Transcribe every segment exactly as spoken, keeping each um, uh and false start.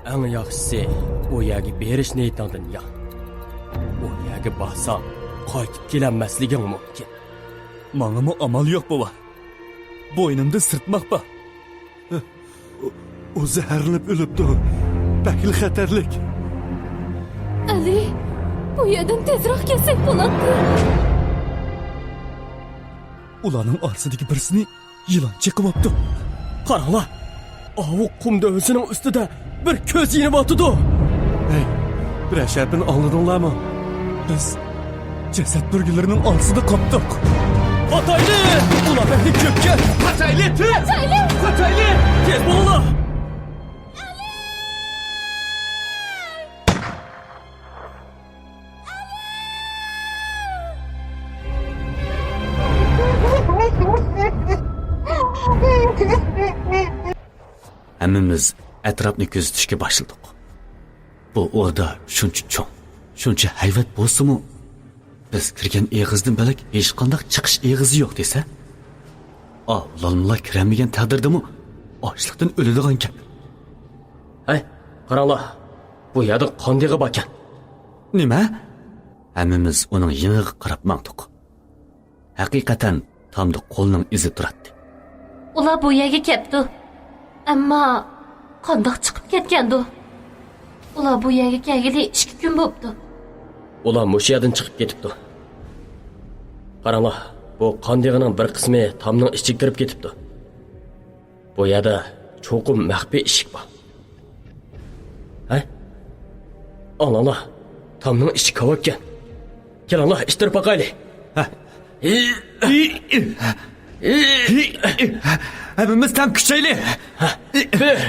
ئەڭ ياخشىسى، ئۇ يەرگە بېرىش نىيىتىڭدىن يان. ئۇ يەرگە بارساڭ، قايتىپ كېلەلمەسلىكىڭ مۇمكىن. ماڭىمۇ ئامال يوق، بوۋا. بوينۇمدا سىرتماق بار. ئۇ، ئۇ زەھەرلىنىپ ئۆلۈپتۇ. بەكلا خەتەرلىك. ئەلى، بۇ يەردىن تېزراق كەتسەك بولاتتى. ئۇلارنىڭ ئارىسىدىكى بىرسىنى يىلان چېقىۋاپتۇ. قاراڭلار، ئاۋۇ قۇم دۆۋىسىنىڭ ئۈستىدە بىر كۆز يېنىۋاتىدۇ. ھەي، بىرەر شەپىنى ئاڭلىدىڭلارمۇ؟ بىز جەسەت بۈرگىلىرىنىڭ ئارىسىدا قاپتۇق. ئاتايلى! ئۇلار بەكلا كۆپكەن. قاچايلى، تېز! قاچايلى! قاچايلى! تېز بولۇڭلار! ھەممىمىز ئەتراپنى كۆزىتىشكە باشلىدۇق. بۇ ئوردا شۇنچە چوڭ، شۇنچە ھەيۋەت بولسىمۇ، بىز كىرگەن ئېغىزدىن بۆلەك ھېچقانداق چىقىش ئېغىزى يوق دېسە، ئاۋۇ لالمىلار كىرەلمىگەن تەقدىردىمۇ ئاچلىقتىن ئۆلىدىغان گەپ. ھەي، قاراڭلار، بۇ يەردە قان دېغى باركەن. نېمە؟ ھەممىمىز ئۇنىڭ يېنىغا قاراپ ماڭدۇق. ھەقىقەتەن تامدا قولنىڭ ئىزى تۇراتتى. ئۇلار بۇ يەرگە كەپتۇ. ئەمما قانداق چىقىپ كەتكەندۇ؟ ئۇلار بۇ يەرگە كەلگىلى ئىككى كۈن بوپتۇ. ئۇلار مۇشۇ يەردىن چىقىپ كېتىپتۇ. قاراڭلار، بۇ قان دېغىنىڭ بىر قىسمى تامنىڭ ئىچىگە كىرىپ كېتىپتۇ. بۇ يەردە چوقۇم مەخپىي ئىشىك بار. ھە؟ ئاڭلاڭلار، تامنىڭ ئىچى كاۋاپكەن. كېلىڭلار، ئىتتىرىپ باقايلى. ھە. ھەممىمىز تەڭ كۈچەيلى. بىر،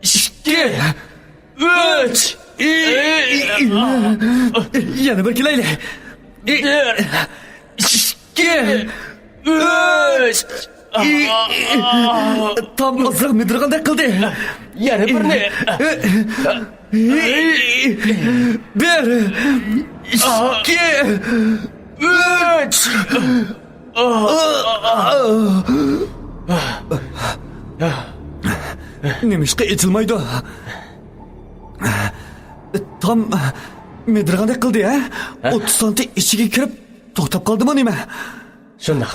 ئىككى، ئۈچ. يەنە بىر كېلەيلى. بىر، ئىككى، ئۈچ. تام ئازراق مىدىرغاندەك قىلدى. يەنە بىرنى. بىر، ئىككى، ئۈچ. نېمىشقا ئېچىلمايدۇ؟ تام مىدىرغاندەك قىلدى، ھە؟ ھە؟ ئوتتۇز سانتى ئىچىگە كىرىپ توختاپ قالدىمۇ نېمە؟ شۇنداق.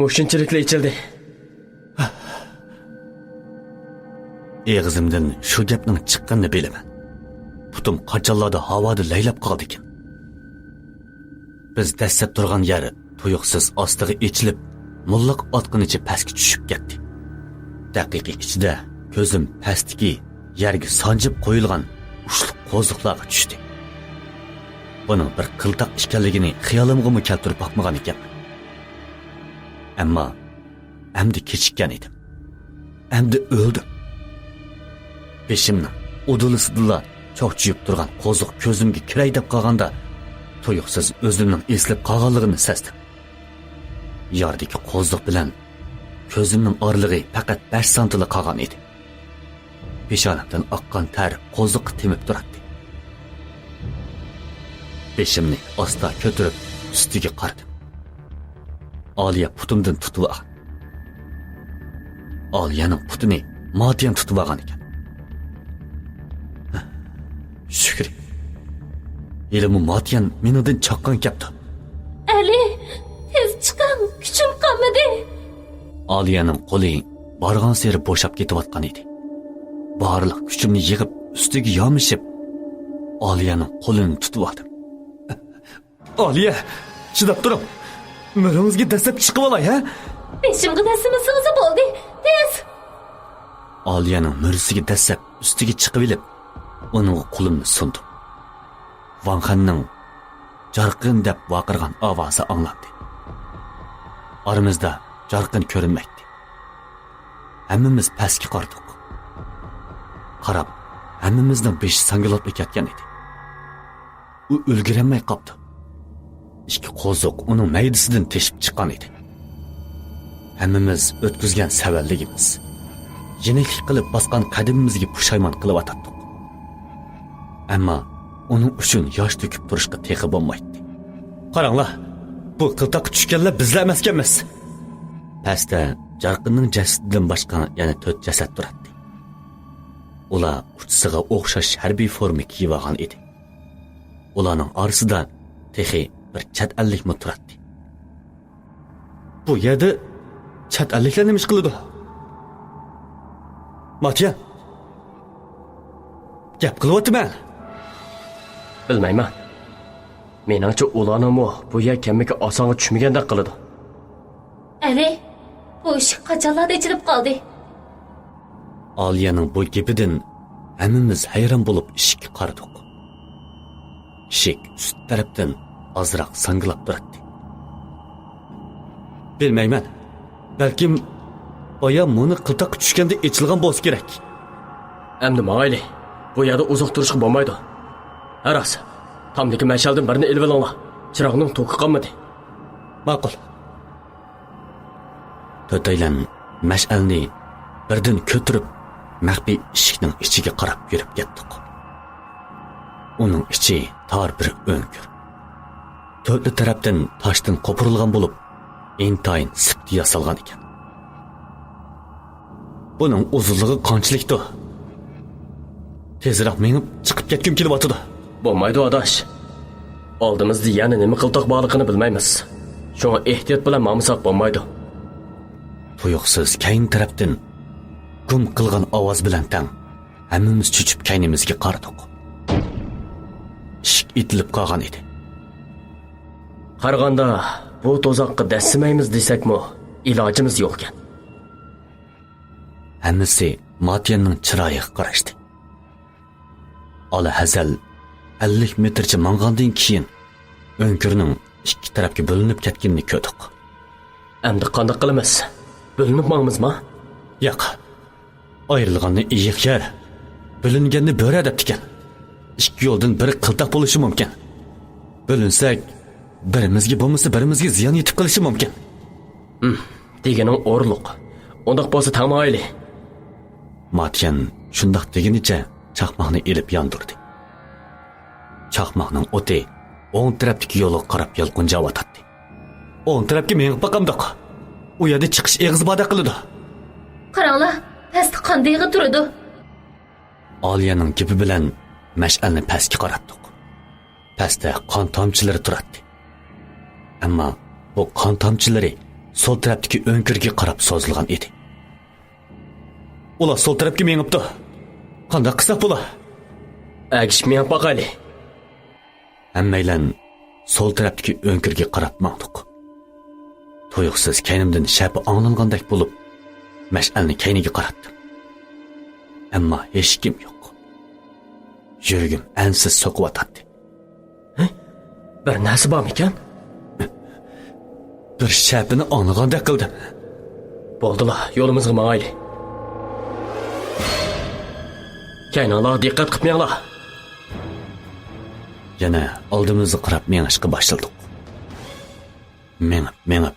مۇشۇنچىلىكلا ئېچىلدى. ئېغىزىمدىن شۇ گەپنىڭ چىققىنىنى بىلىمەن. پۇتۇم قاچانلاردا ھاۋادا لەيلەپ قالدىكىن. بىز دەسسەپ تۇرغان يەر تۇيۇقسىز ئاستىغا ئېچىلىپ، موللاق ئاتقىنىچە پەسكە چۈشۈپ كەتتى. دەقىقە ئىچىدە كۆزۈم پەستىكى يەرگە سانجىپ قويۇلغان ئۇچلۇق قوزۇقلارغا چۈشتى. بۇنىڭ بىر قىلتاق ئىكەنلىكىنى خىيالىمغىمۇ كەلتۈرۈپ باقمىغان ئىكەنمەن. ئەمما ئەمدى كېچىككەن ئىدىم. ئەمدى ئۆلدۈم. بېشىمنىڭ ئۇدۇلىسىدىلا چوقچىيىپ تۇرغان قوزۇق كۆزۈمگە كىرەي دەپ قالغاندا، تۇيۇقسىز ئۆزۈمنىڭ ئېسىلىپ قالغانلىقىنى سەزدىم. ياردىكى قوزۇق بىلەن كۆزۈمنىڭ ئارىلىقى پەقەت بەش سانتىلا قالغان ئىدى. پېشانەمدىن ئاققان تەر قوزۇققا تېمىپ تۇراتتى. بېشىمنى ئاستا كۆتۈرۈپ، ئۈستىگە قارىدىم. ئالىيە پۇتۇمدىن تۇتۇۋالغان. ئالىيەنىڭ پۇتىنى ماتيەن تۇتۇۋالغان ئىكەن. شۈكرى. ھېلىمۇ ماتيەن مېنىڭدىن چاققان كەپتۇ. ئەلى، تېز چىقىڭ، كۈچۈم قالمىدى. ئالىيەنىڭ قولى بارغانسېرى بوشاپ كېتىۋاتقان ئىدى. بارلىق كۈچۈمنى يىغىپ، ئۈستىگە يامىشىپ، ئالىيەنىڭ قولىنى تۇتۇۋالدىم. ئالىيە، چىداپ تۇرۇڭ. مۈرىڭىزگە دەسسەپ چىقىۋالاي، ھە؟ بېشىمغا دەسسىمىسىڭىز بولدى، تېز! ئالىيەنىڭ مۈرىسىگە دەسسەپ ئۈستىگە چىقىۋېلىپ، ئۇنىڭغا قولۇمنى سۇندۇم. ۋاڭخەننىڭ جارقىن دەپ ۋارقىرىغان ئاۋازى ئاڭلاندى. ئارىمىزدا جارقىن كۆرۈنمەيتتى. ھەممىمىز پەسكە قارىدۇق. قاراپ، ھەممىمىزنىڭ بېشى ساڭگىلاپلا كەتكەن ئىدى. ئۇ ئۈلگۈرەلمەي قاپتۇ. ئىككى قوزۇق ئۇنىڭ مەيدىسىدىن تېشىپ چىققان ئىدى. ھەممىمىز ئۆتكۈزگەن سەۋەنلىكىمىز، يېنىكلىك قىلىپ باسقان قەدىمىمىزگە پۇشايمان قىلىۋاتاتتۇق. ئەمما ئۇنىڭ ئۈچۈن ياش تۆكۈپ تۇرۇشقا تېخى بولمايتتى. قاراڭلار، بۇ قىلتاققا چۈشكەنلەر بىزلا ئەمەسكەنمىز. پەستە جارقىننىڭ جەسىتىدىن باشقا يەنە تۆت جەسەت تۇراتتى. ئۇلار ئۇچىسىغا ئوخشاش ھەربىي فورما كىيىۋالغان ئىدى. ئۇلارنىڭ ئارىسىدا تېخى بىر چەت ئەللىكمۇ تۇراتتى. بۇ يەردە چەت ئەللىكلەر نېمە ئىش قىلىدۇ؟ ماتيان، گەپ قىلىۋاتىمەن. بىلمەيمەن. مېنىڭچە، ئۇلارنىڭمۇ بۇ يەر كەممىكى ئاسانغا چۈشمىگەندەك قىلىدۇ. ئەلى، بۇ ئىشىك قاچانلاردا ئېچىلىپ قالدى؟ ئالىيەنىڭ بۇ گېپىدىن ھەممىمىز ھەيران بولۇپ ئىشىككە قارىدۇق. ئىشىك ئۈست تەرەپتىن ئازراق ساڭگىلاپ تۇراتتى. بىلمەيمەن. بەلكىم بايا مۇنى قىلتاققا چۈشكەندە ئېچىلغان بولسا كېرەك. ئەمدى ماڭايلى. بۇ يەردە ئۇزاق تۇرۇشقا بولمايدۇ. ھە راست، تامدىكى مەشئەلدىن بىرنى ئېلىۋېلىڭلار. چىراغنىڭ توكى قالمىدى. ماقۇل. تۆتەيلەن مەشئەلنى بىردىن كۆتۈرۈپ، مەخپىي ئىشىكنىڭ ئىچىگە قاراپ يۈرۈپ كەتتۇق. ئۇنىڭ ئىچى تار بىر ئۆڭكۈر. تۆتلا تەرەپتىن تاشتىن قوپۇرۇلغان بولۇپ، ئىنتايىن سىپتا ياسالغان ئىكەن. بۇنىڭ ئۇزۇنلۇقى قانچىلىكتۇ؟ تېزرەك مېڭىپ چىقىپ كەتكۈم كېلىۋاتىدۇ. بولمايدۇ، ئاداش. ئالدىمىزدا يەنە نېمە قىلتاق بارلىقىنى بىلمەيمىز. شۇڭا ئېھتىيات بىلەن ماڭمىساق بولمايدۇ. تۇيۇقسىز كەينى تەرەپتىن گۇم قىلغان ئاۋاز بىلەن تەڭ ھەممىمىز چۆچۈپ كەينىمىزگە قارىدۇق. ئىشىك ئېتىلىپ قالغان ئىدى. قارىغاندا، بۇ تۇزاققا دەسسىمەيمىز دېسەكمۇ، ئىلاجىمىز يوقكەن. ھەممىسى ماتيەننىڭ چىرايىغا قاراشتى. ئالا ھەزەل ئەللىك مېتىرچە ماڭغاندىن كېيىن، ئۆڭكۈرنىڭ ئىككى تەرەپكە بۆلۈنۈپ كەتكىنىنى كۆردۇق. ئەمدى قانداق قىلىمىز؟ بۆلۈنۈپ ماڭىمىزما؟ ياق. ئايرىلغاننى ئېيىق يەر. بۆلۈنگەننى بۆرە دەپتىكەن. ئىككى يولدىن بىرى قىلتاق بولۇشى مۇمكىن. بۆلۈنسەك، بىرىمىزگە بولمىسا بىرىمىزگە زىيان يېتىپ قېلىشى مۇمكىن. ھىم، دېگىنىڭ ئورۇنلۇق. ئۇنداق بولسا تەڭ ماڭايلى. ماتيەن شۇنداق دېگىنىچە چاقماقنى ئېلىپ ياندۇردى. چاقماقنىڭ ئوتى ئوڭ تەرەپتىكى يولغا قاراپ يالقۇنجاۋاتاتتى. ئوڭ تەرەپكە مېڭىپ باقامدۇق؟ ئۇ يەردە چىقىش ئېغىزى باردەك قىلىدۇ. قاراڭلار، پەستە قان دېغى تۇرىدۇ. ئالىيەنىڭ گېپى بىلەن مەشئەلنى پەسكە قاراتتۇق. پەستە قان تامچىلىرى تۇراتتى. ئەمما بۇ قان تامچىلىرى سول تەرەپتىكى ئۆڭكۈرگە قاراپ سوزۇلغان ئىدى. ئۇلار سول تەرەپكە مېڭىپتۇ. قانداق قىلساق بولا؟ ئەگىشىپ مېڭىپ باقايلى. ھەممەيلەن سول تەرەپتىكى ئۆڭكۈرگە قاراپ ماڭدۇق. تۇيۇقسىز كەينىمدىن شەپە ئاڭلانغاندەك بولۇپ، مەشئەلنى كەينىگە قاراتتىم. ئەمما ھېچكىم يوق. يۈرىكىم ئەنسىز سوقۇۋاتاتتى. ھە؟ بىر نەرسە بارمىكەن؟ بىر شەپىنى ئاڭلىغاندەك قىلدىم. بولدىلا، يولىمىزغا ماڭايلى. كەينىڭلارغا دىققەت قىلىپ مېڭىڭلار. يەنە ئالدىمىزغا قاراپ مېڭىشقا باشلىدۇق. مېڭىپ، مېڭىپ،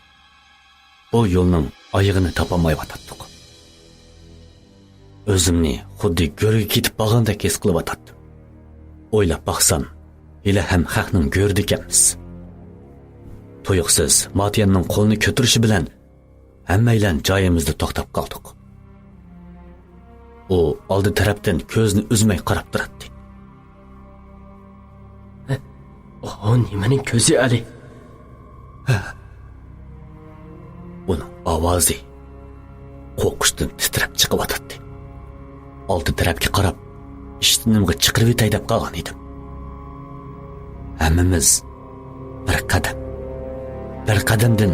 بۇ يولنىڭ ئايىغىنى تاپالمايۋاتاتتۇق. ئۆزۈمنى خۇددى گۆرگە كېتىپ بارغاندەك ھېس قىلىۋاتاتتىم. ئويلاپ باقسام، ھېلىھەم خەقنىڭ گۆرىدىكەنمىز. تۇيۇقسىز ماتيەننىڭ قولىنى كۆتۈرۈشى بىلەن ھەممەيلەن جايىمىزدا توختاپ قالدۇق. ئۇ ئالدى تەرەپتىن كۆزىنى ئۈزمەي قاراپ تۇراتتى. ئۇ نېمىنىڭ كۆزى ئەلى؟ ئۇنىڭ ئاۋازى قورقۇشتىن تىترەپ چىقىۋاتاتتى. ئالدى تەرەپكە قاراپ، ئىشتىنىمغا چىقىرىۋېتەي دەپ قالغان ئىدىم. ھەممىمىز بىر قەدەم، بىر قەدەمدىن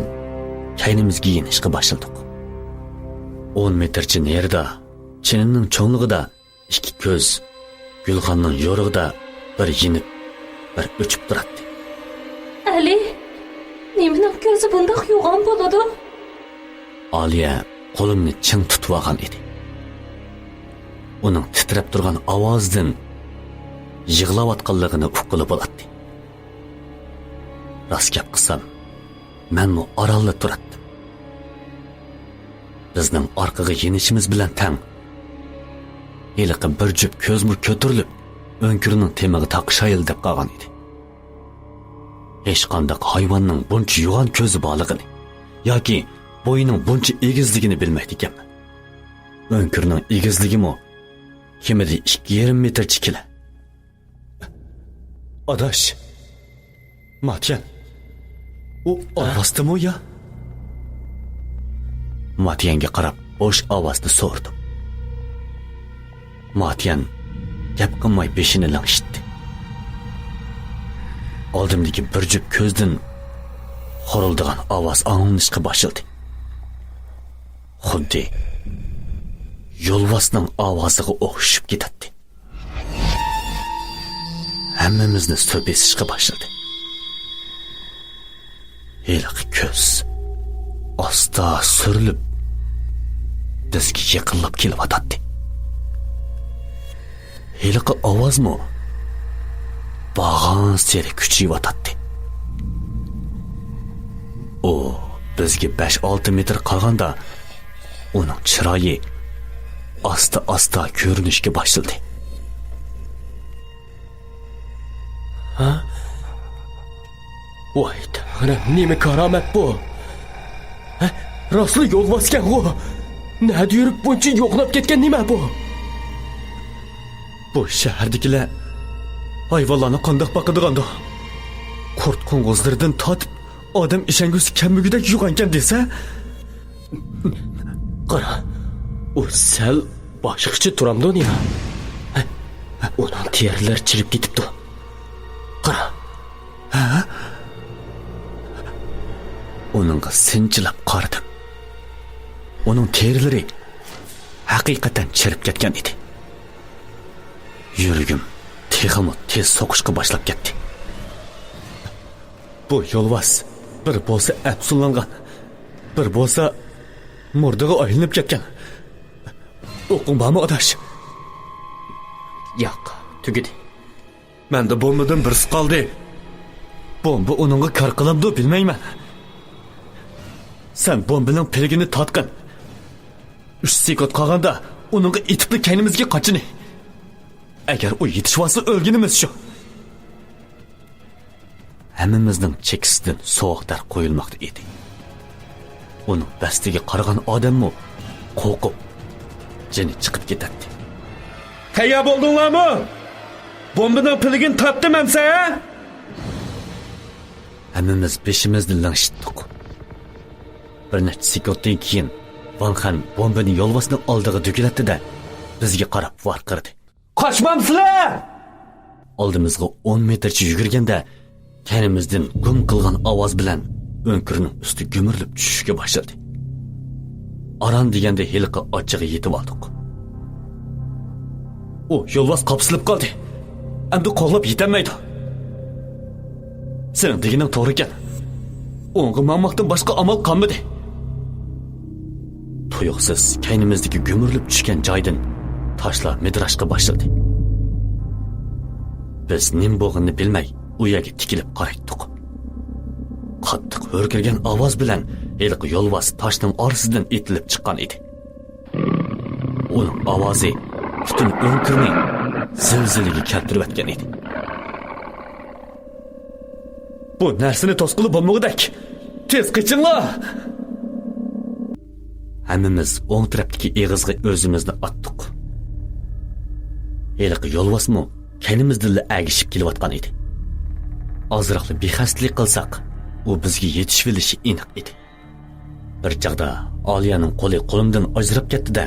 كەينىمىزگە يېنىشقا باشلىدۇق. ئون مېتىرچە نېرىدا، چىنىنىڭ چوڭلۇقىدا ئىككى كۆز گۈلخاننىڭ يورۇقىدا بىر يېنىپ، بىر ئۆچۈپ تۇراتتى. ئەلى، نېمىنىڭ كۆزى بۇنداق يوغان بولىدۇ؟ ئالىيە قولۇمنى چىڭ تۇتۇۋالغان ئىدى. ئۇنىڭ تىترەپ تۇرغان ئاۋازىدىن يىغلاۋاتقانلىقىنى ئۇققىلى بولاتتى. راست گەپ قىلسام، مەنمۇ ئارانلا تۇراتتىم. بىزنىڭ ئارقىغا يېنىشىمىز بىلەن تەڭ، ھېلىقى بىر جۈپ كۆزمۇ كۆتۈرۈلۈپ، ئۆڭكۈرنىڭ تېمىغا تاقىشايلى دەپ قالغان ئىدى. ھېچقانداق ھايۋاننىڭ بۇنچە يوغان كۆزى بارلىقىنى ياكى بويىنىڭ بۇنچە ئېگىزلىكىنى بىلمەيدىكەنمەن. ئۆڭكۈرنىڭ ئېگىزلىكىمۇ كېمىدە ئىككى يېرىم مېتىرچە كېلە. ئاداش، ماتيەن، ئۇ ئاۋاز نېمە يا؟ ماتيەنگە قاراپ بوش ئاۋازدا سورىدىم. ماتيەن گەپ قىلماي بېشىنى لىڭشىتتى. ئالدىمدىكى بىر جۈپ كۆزدىن خورۇلدىغان ئاۋاز ئاڭلىنىشقا باشلىدى. خۇددى يولۋاسنىڭ ئاۋازىغا ئوخشىشىپ كېتەتتى. ھەممىمىزنى سۈر بېسىشقا باشلىدى. ھېلىقى كۆز ئاستا سۈرۈلۈپ، بىزگە يېقىنلاپ كېلىۋاتاتتى. ھېلىقى ئاۋازمۇ بارغانسېرى كۈچىيىۋاتاتتى. ئۇ بىزگە بەش-ئالتە مېتىر قالغاندا، ئۇنىڭ چىرايى ئاستا-ئاستا كۆرۈنۈشكە باشلىدى. ھە؟ ۋاي تەڭرىم، نېمە كارامەت بۇ؟ ھە؟ راستلا يولۋاسكەنغۇ؟ نەدە يۈرۈپ بۇنچە يوغىناپ كەتكەن نېمە بۇ؟ بۇ شەھەردىكىلەر ھايۋانلارنى قانداق باقىدىغاندۇ؟ قۇرت-قوڭغۇزلىرىدىن تارتىپ ئادەم ئىشەنگۈسى كەلمىگۈدەك يوغانكەن دېسە؟ قارا، ئۇ سەل باشقىچە تۇرامدۇ نېمە؟ ھە؟ ئۇنىڭ تېرىلىرى چىرىپ كېتىپتۇ. قارا. ھە؟ ئۇنىڭغا سىنچىلاپ قارىدىم. ئۇنىڭ تېرىلىرى ھەقىقەتەن چىرىپ كەتكەن ئىدى. يۈرىكىم تېخىمۇ تېز سوقۇشقا باشلاپ كەتتى. بۇ يولۋاس بىر بولسا ئەپسۇنلانغان، بىر بولسا مۇردىغا ئايلىنىپ كەتكەن. ئوقۇڭ بارمۇ، ئاداش؟ ياق، تۈگىدى. مەندە بومبىدىن بىرسى قالدى. بومبا ئۇنىڭغا كار قىلامدۇ بىلمەيمەن. سەن بومبىنىڭ پىلىكىنى تارتقىن. ئۈچ سېكۇنت قالغاندا ئۇنىڭغا ئېتىپلا كەينىمىزگە قاچىنى. ئەگەر ئۇ يېتىشىۋالسا ئۆلگىنىمىز شۇ. ھەممىمىزنىڭ چېكىسىدىن سوغۇق تەر قۇيۇلماقتا ئىدى. ئۇنىڭ بەستىگە قارىغان ئادەممۇ قورقۇپ، جېنى چىقىپ كېتەتتى. تەييار بولدۇڭلارمۇ؟ بومبىنىڭ پىلىكىنى تارتتىم ئەمسە، ھە؟ ھەممىمىز بېشىمىزنى لىڭشىتتۇق. بىر نەچچە سېكۇنتتىن كېيىن ۋاڭ خەن بومبىنى يولۋاسنىڭ ئالدىغا دۈگىلەتتى-دە، بىزگە قاراپ ۋارقىرىدى. قاچمامسىلەر! ئالدىمىزغا ئون مېتىرچە يۈگۈرگەندە، كەينىمىزدىن گۇم قىلغان ئاۋاز بىلەن ئۆڭكۈرنىڭ ئۈستى گۈمۈرۈلۈپ چۈشۈشكە باشلىدى. ئاران دېگەندە ھېلىقى ئاچىغا يېتىۋالدۇق. ئۇ يولۋاس قاپسىلىپ قالدى. ئەمدى قوغلاپ يېتەلمەيدۇ. سېنىڭ دېگىنىڭ توغرىكەن. ئوڭغا ماڭماقتىن باشقا ئامال قالمىدى. تۇيۇقسىز كەينىمىزدىكى گۈمۈرۈلۈپ چۈشكەن جايدىن تاشلار مىدىراشقا باشلىدى. بىز نېمە بولغىنىنى بىلمەي، ئۇ يەرگە تىكىلىپ قارايتتۇق. قاتتىق ھۆركىرىگەن ئاۋاز بىلەن ھېلىقى يولۋاس تاشنىڭ ئارىسىدىن ئېتىلىپ چىققان ئىدى. ئۇنىڭ ئاۋازى پۈتۈن ئۆڭكۈرنى زىلزىلىگە كەلتۈرۈۋەتكەن ئىدى. بۇ نەرسىنى توسقىلى بولمىغۇدەك، تېز قېچىڭلار! ھەممىمىز ئوڭ تەرەپتىكى ئېغىزغا ئۆزىمىزنى ئاتتۇق. ھېلىقى يولۋاسمۇ كەينىمىزدىنلا ئەگىشىپ كېلىۋاتقان ئىدى. ئازراقلا بىخەستەلىك قىلساق، ئۇ بىزگە يېتىشىۋېلىشى ئېنىق ئىدى. بىر چاغدا ئالىيەنىڭ قولى قولۇمدىن ئاجراپ كەتتى-دە،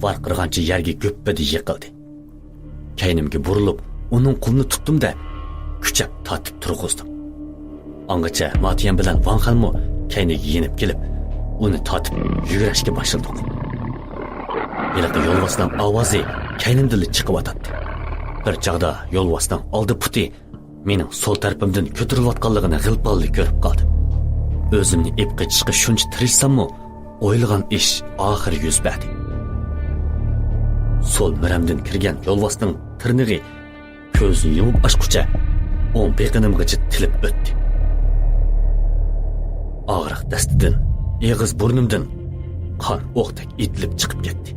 ۋارقىرىغانچە يەرگە گۈپپىدە يىقىلدى. كەينىمگە بۇرۇلۇپ، ئۇنىڭ قولىنى تۇتتۇم-دە، كۈچەپ تارتىپ تۇرغۇزدۇم. ئاڭغىچە ماتيەن بىلەن ۋاڭ خەنمۇ كەينىگە يېنىپ كېلىپ، ئۇنى تارتىپ يۈگۈرۈشكە باشلىدۇق. ھېلىقى يولۋاسنىڭ ئاۋازى كەينىمدىنلا چىقىۋاتاتتى. بىر چاغدا يولۋاسنىڭ ئالدى پۇتى مېنىڭ سول تەرىپىمدىن كۆتۈرۈلۈۋاتقانلىقىنى غىل-پاللا كۆرۈپ قالدىم. ئۆزۈمنى ئېپ قېچىشقا شۇنچە تىرىشساممۇ، ئويلىغان ئىش ئاخىرى يۈز بەردى. سول مۈرەمدىن كىرگەن يولۋاسنىڭ تىرنىقى كۆزنى يۇمۇپ ئاچقۇچە ئوڭ بېقىنىمغىچە تىلىپ ئۆتتى. ئاغرىق دەستىدىن، ئېغىز بۇرنۇمدىن قان ئوقتەك ئېتىلىپ چىقىپ كەتتى.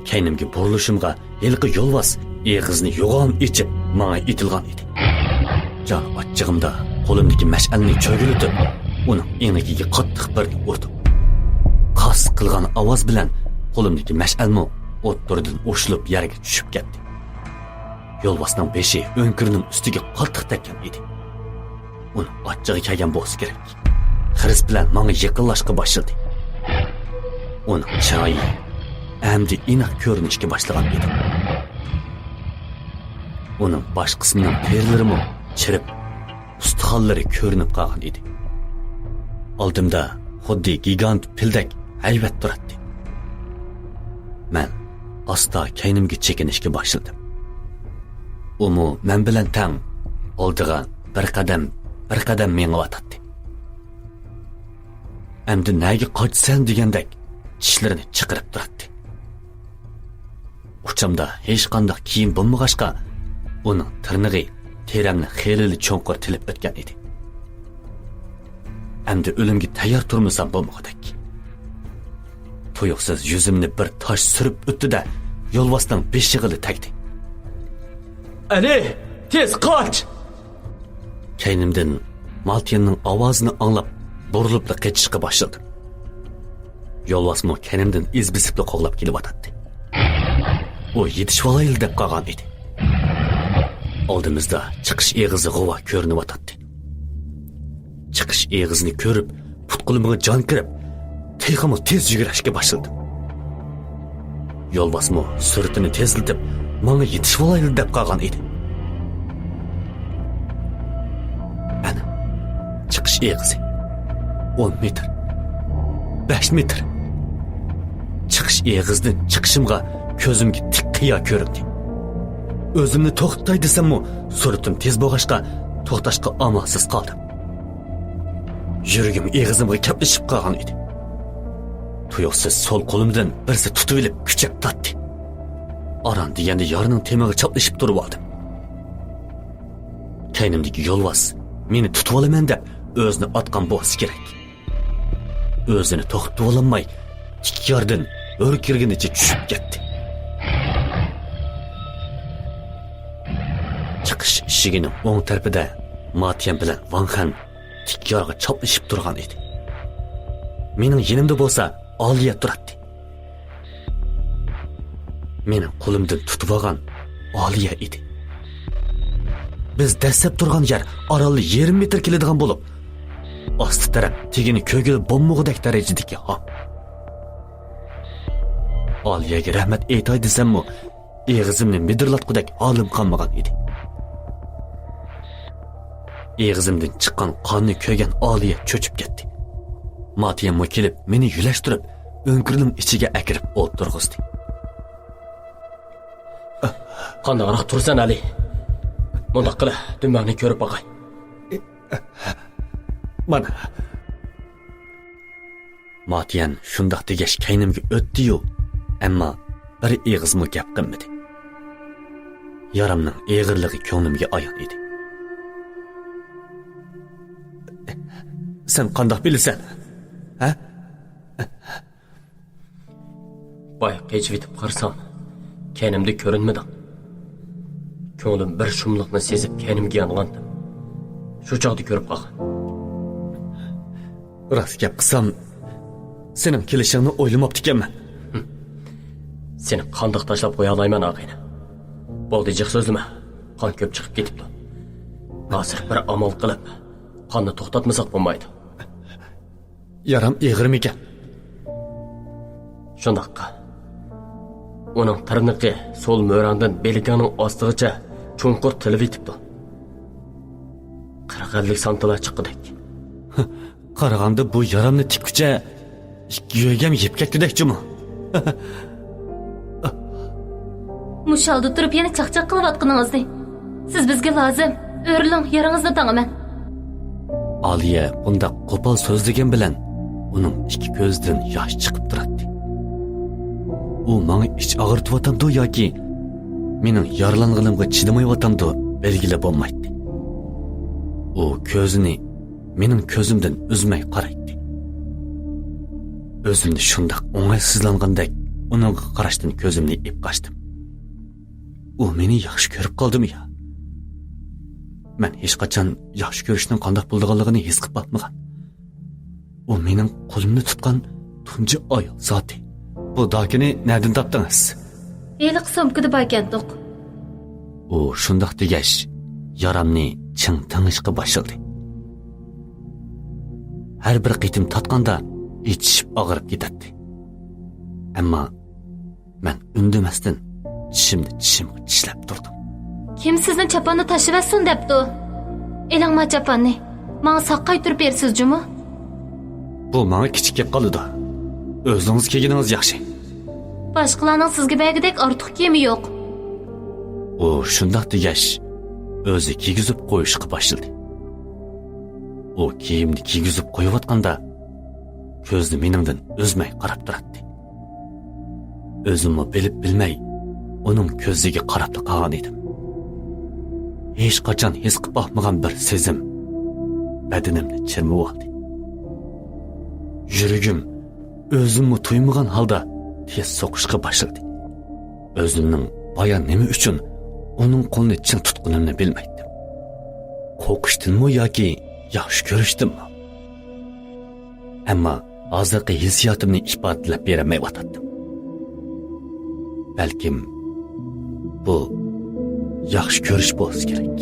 كەينىمگە بۇرۇلۇشۇمغا ھېلىقى يولۋاس ئېغىزىنى يوغان ئېچىپ ماڭا ئېتىلغان ئىدى. جان ئاچچىقىمدا قولۇمدىكى مەشئەلنى چۆگىلىتىپ، ئۇنىڭ ئېڭىكىگە قاتتىق بىرنى ئۇردۇم. قاس قىلغان ئاۋاز بىلەن قولۇمدىكى مەشئەلمۇ ئوتتۇرىدىن ئوشۇلۇپ يەرگە چۈشۈپ كەتتى. يولۋاسنىڭ بېشى ئۆڭكۈرنىڭ ئۈستىگە قاتتىق تەگكەن ئىدى. ئۇنىڭ ئاچچىقى كەلگەن بولسا كېرەك. خىرىس بىلەن ماڭا يېقىنلاشقا باشلىدى. ئۇنىڭ چىرايى ئەمدى ئېنىق كۆرۈنۈشكە باشلىغان ئىدى. ئۇنىڭ باش قىسمىنىڭ تېرىلىرىمۇ چىرىپ، ئۇستىخانلىرى كۆرۈنۈپ قالغان ئىدى. ئالدىمدا خۇددى گىگانت پىلدەك ھەيۋەت تۇراتتى. مەن ئاستا كەينىمگە چېكىنىشكە باشلىدىم. ئۇمۇ مەن بىلەن تەڭ ئالدىغا بىر قەدەم، بىر قەدەم مېڭىۋاتاتتى. ئەمدى نەگە قاچىسەن دېگەندەك چىشلىرىنى چىقىرىپ تۇراتتى. ئۇچامدا ھېچقانداق كىيىم بولمىغاچقا، ئۇنىڭ تىرنىقى تېرەمنى خېلىلا چوڭقۇر تىلىپ ئۆتكەن ئىدى. ئەمدى ئۆلۈمگە تەييار تۇرمىسام بولمىغۇدەك. تۇيۇقسىز يۈزۈمنى بىر تاش سۈرۈپ ئۆتتى-دە، يولۋاسنىڭ بېشىغىلا تەگدى. ئەلى، تېز قاچ! كەينىمدىن ماتيەننىڭ ئاۋازىنى ئاڭلاپ، بۇرۇلۇپلا قېچىشقا باشلىدىم. يولۋاسمۇ كەينىمدىن ئىز بېسىپلا قوغلاپ كېلىۋاتاتتى. ئۇ يېتىشىۋالايلى دەپ قالغان ئىدى. ئالدىمىزدا چىقىش ئېغىزى غۇۋا كۆرۈنۈۋاتاتتى. چىقىش ئېغىزىنى كۆرۈپ، پۇت-قولۇمغا جان كىرىپ، تېخىمۇ تېز يۈگۈرۈشكە باشلىدىم. يولۋاسمۇ سۈرئىتىنى تېزلىتىپ، ماڭا يېتىشىۋالايلى دەپ قالغان ئىدى. ئەنە، چىقىش ئېغىزى. ئون مېتىر. بەش مېتىر. چىقىش ئېغىزىدىن چىقىشىمغا كۆزۈمگە تىك قىيا كۆرۈندى. ئۆزۈمنى توختىتاي دېسەممۇ، سۈرئىتىم تېز بولغاچقا، توختاشقا ئامالسىز قالدىم. يۈرىكىم ئېغىزىمغا كەپلىشىپ قالغان ئىدى. تۇيۇقسىز سول قولۇمدىن بىرسى تۇتۇۋېلىپ كۈچەپ تارتتى. ئاران دېگەندە يارنىڭ تېمىغا چاپلىشىپ تۇرۇۋالدىم. كەينىمدىكى يولۋاس مېنى تۇتۇۋالىمەن دەپ ئۆزىنى ئاتقان بولسا كېرەك. ئۆزىنى توختىتىۋالالماي، ئىككى ياردىن ھۆركىرىگىنىچە چۈشۈپ كەتتى. چىقىش ئىشىكىنىڭ ئوڭ تەرىپىدە ماتيەن بىلەن ۋاڭ خەن تىك يارغا چاپلىشىپ تۇرغان ئىدى. مېنىڭ يېنىمدا بولسا ئالىيە تۇراتتى. مېنىڭ قولۇمدىن تۇتۇۋالغان ئالىيە ئىدى. بىز دەسسەپ تۇرغان يەر ئارانلا يېرىم مېتىر كېلىدىغان بولۇپ، ئاستى تەرەپ تېگىنى كۆرگىلى بولمىغۇدەك دەرىجىدىكى ھام. ئالىيەگە رەھمەت ئېيتاي دېسەممۇ، ئېغىزىمنى مىدىرلاتقۇدەك ھالىم قالمىغان ئىدى. ئېغىزىمدىن چىققان قاننى كۆرگەن ئالىيە چۆچۈپ كەتتى. ماتيەنمۇ كېلىپ، مېنى يۆلەشتۈرۈپ، ئۆڭكۈرنىڭ ئىچىگە ئەكىرىپ ئولتۇرغۇزدى. قانداقراق تۇرىسەن، ئەلى؟ مۇنداق قىلە، دۈمبەڭنى كۆرۈپ باقاي. مانا. ماتيەن شۇنداق دېگەچ كەينىمگە ئۆتتى-يۇ، ئەمما بىر ئېغىزمۇ گەپ قىلمىدى. يارامنىڭ ئېغىرلىقى كۆڭلۈمگە ئايان ئىدى. سەن قانداق بىلىسەن؟ ھە؟ بايا قېچىۋېتىپ قارىسام، كەينىمدە كۆرۈنمىدىڭ. كۆڭلۈم بىر شۇملۇقنى سېزىپ، كەينىمگە يانغانتىم. شۇ چاغدا كۆرۈپ قالغان. راست گەپ قىلسام، سېنىڭ كېلىشىڭنى ئويلىماپتىكەنمەن. سېنى قانداق تاشلاپ قويالايمەن، ئاغىنە؟ بولدى، جىق سۆزلىمە. قان كۆپ چىقىپ كېتىپتۇ. ھازىر بىر ئامال قىلىپ، قاننى توختاتمىساق بولمايدۇ. يارام ئېغىرمىكەن؟ شۇنداققا. ئۇنىڭ تىرنىقى سول مۈرەڭدىن بىلىكىڭنىڭ ئاستىغىچە چوڭقۇر تىلىۋېتىپتۇ. قىرىق ئەللىك سانتىلا چىققۇدەك. قارىغاندا بۇ يارامنى تىككۈچە ئىككى يۆگەم يىپ كەتكۈدەك جۇمۇ. مۇشۇ ھالدا تۇرۇپ يەنە چاقچاق قىلىۋاتقىنىڭىزنى. سىز بىزگە لازىم. ئۆرۈلۈڭ، يارىڭىزنى تاڭىمەن. ئالىيە بۇنداق قوپال سۆزلىگەن بىلەن ئۇنىڭ ئىككى كۆزىدىن ياش چىقىپ تۇراتتى. ئۇ ماڭا ئىچ ئاغرىتىۋاتامدۇ ياكى مېنىڭ يارىلانغىنىمغا چىدىمايۋاتامدۇ بەلگىلى بولمايتتى. ئۇ كۆزىنى مېنىڭ كۆزۈمدىن ئۈزمەي قارايتتى. ئۆزۈمنى شۇنداق ئوڭايسىزلانغاندەك ئۇنىڭغا قاراشتىن كۆزۈمنى ئېلىپ قاچتىم. ئۇ مېنى ياخشى كۆرۈپ قالدىمۇ يا؟ مەن ھېچقاچان ياخشى كۆرۈشنىڭ قانداق بولىدىغانلىقىنى ھېس قىلىپ باقمىغان. ئۇ مېنىڭ قولۇمنى تۇتقان تۇنجى ئايال زاتى. بۇ داكىنى نەدىن تاپتىڭىز؟ ھېلىقى سومكىدا باركەنتۇق. ئۇ شۇنداق دېگەچ، يارامنى چىڭ تېڭىشقا باشلىدى. ھەر بىر قېتىم تارتقاندا ئېچىشىپ ئاغرىپ كېتەتتى. ئەمما مەن ئۈندىمەستىن چىشىمنى چىشىمغا چىشلەپ تۇردۇم. كىم سىزنى چاپاننى تاشلىۋەتسۇن دەپتۇ؟ ئېلىڭ ما چاپاننى. ماڭا ساق قايتۇرۇپ بېرىسىز جۇمۇ. بۇ ماڭا كىچىك كەپ قالىدۇ. ئۆزىڭىز كىيگىنىڭىز ياخشى. باشقىلارنىڭ سىزگە بەرگۈدەك ئارتۇق كىيىمى يوق. ئۇ شۇنداق دېگەچ، ئۆزى كىيگۈزۈپ قويۇشقا باشلىدى. ئۇ كىيىمنى كىيگۈزۈپ قويۇۋاتقاندا، كۆزىنى مېنىڭدىن ئۈزمەي قاراپ تۇراتتى. ئۆزۈممۇ بىلىپ بىلمەي ئۇنىڭ كۆزىگە قاراپلا قالغان ئىدىم. ھېچقاچان ھېس قىلىپ باقمىغان بىر سېزىم بەدىنىمنى چىرمىۋالدى. يۈرىكىم ئۆزۈممۇ تۇيمىغان ھالدا تېز سوقۇشقا باشلىدى. ئۆزۈمنىڭ بايا نېمە ئۈچۈن ئۇنىڭ قولىنى چىڭ تۇتقىنىمنى بىلمەيتتىم. قورقۇشتىنمۇ ياكى ياخشى كۆرۈشتىنمۇ؟ ئەمما ھازىرقى ھېسسىياتىمنى ئىپادىلەپ بېرەلمەيۋاتاتتىم. بەلكىم بۇ ياخشى كۆرۈش بولسا كېرەك.